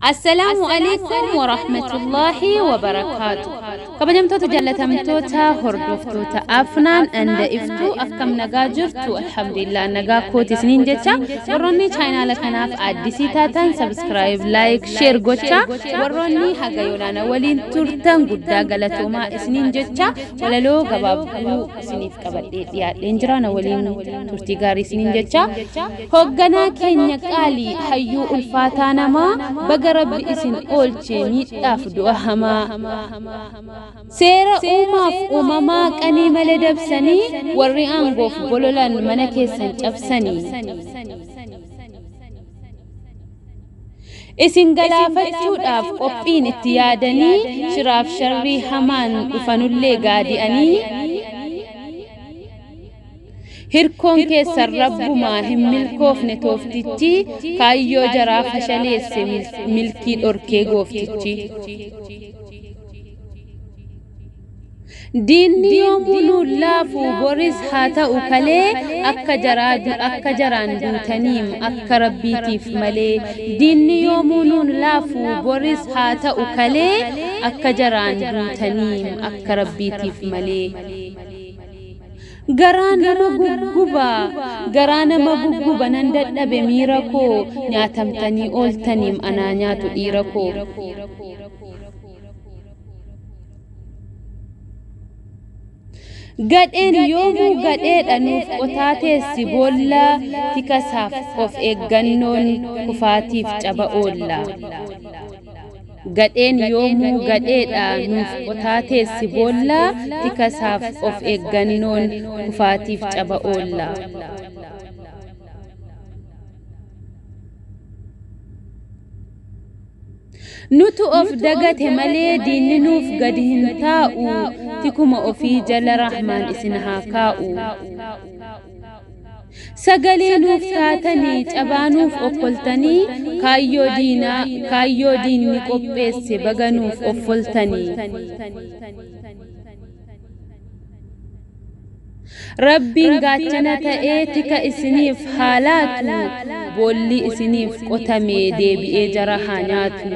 Assalaamu alaikum warahmatullaahi wabarakaatu. Kabajamtoota jaallatamtoota hordoftoota Afnaan anda iftuu akkam nagaa jirtu? Alhamdulillah, nagaa kooti isiniin jecha. Warroonni chaayinaala kanaaf addisii taatan subscribe, like, share gocha. Warroonni haga yoonaana waliin turtan guddaa galatoomaa isiniin jecha. Walaloo gabaabduu isiniif qabadhee dhiyaadheen jira, na waliin turtii gaarii isiniin jecha. Hoogganaa keenya qaalii, hayyuu ulfaataa namaa, baga Rabbi isin oolche miidhaaf du'a hamaa. Seera uumaaf uumamaa qanii malee dabsanii, warri aangoof bololan mana keessan cabsanii. Isin galaafachuudhaaf qophiin itti yaadanii, shiraaf sharrii hamaan dhufanullee gaadi'anii. Hirkoon keessan Rabbumaa, hin milkoofne tooftichi, kaayyoo jaraa fashaleesse milkii dhorkee gooftichi. Diinni yoomuu nuun laafu, boris haa ta'u kalee, akka jaraa akka jaraan duutaniim akka Rabbiitiif malee. Diinni yoomuu nuun laafu, boris haa ta'u kalee, akka jaraan duutaniim akka Rabbiitiif malee. Garaa nama gugguba, garaa nama gugguba, nan dadhabe miira koo, nyaatamtanii ooltaniim anaa nyaatu dhiira koo. Gadheen yoomuu gadheedha, nuuf qotaa teessi boolla, tikasaaf of eeggannoon kufaatiif caba oolla. Gadheen yoomuu gadheedha, nuuf qotaa teessi boolla, tikasaaf of eeggannoon kufaatiif caba oolla. Nutu of dagate malee diinni nuuf gadi hin taa'u, tikuma ofii jala Rahmaan isin haa kaa'u. Sagalee nuuf taatanii, cabaa nuuf okkoltanii, kaayyoo diinaa kaayyoo diinni qopheesse baga nuuf offoltanii. Rabbiin gaachana ta'ee tika isiniif haa laatu, boolli isiniif qotame deebi'ee jara haa nyaatu.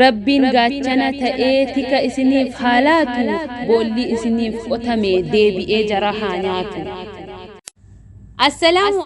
Rabbiin gaachana ta'ee tika isiniif haa laatu, boolli isiniif qotame deebi'ee jara haa nyaatu. Assalaamu.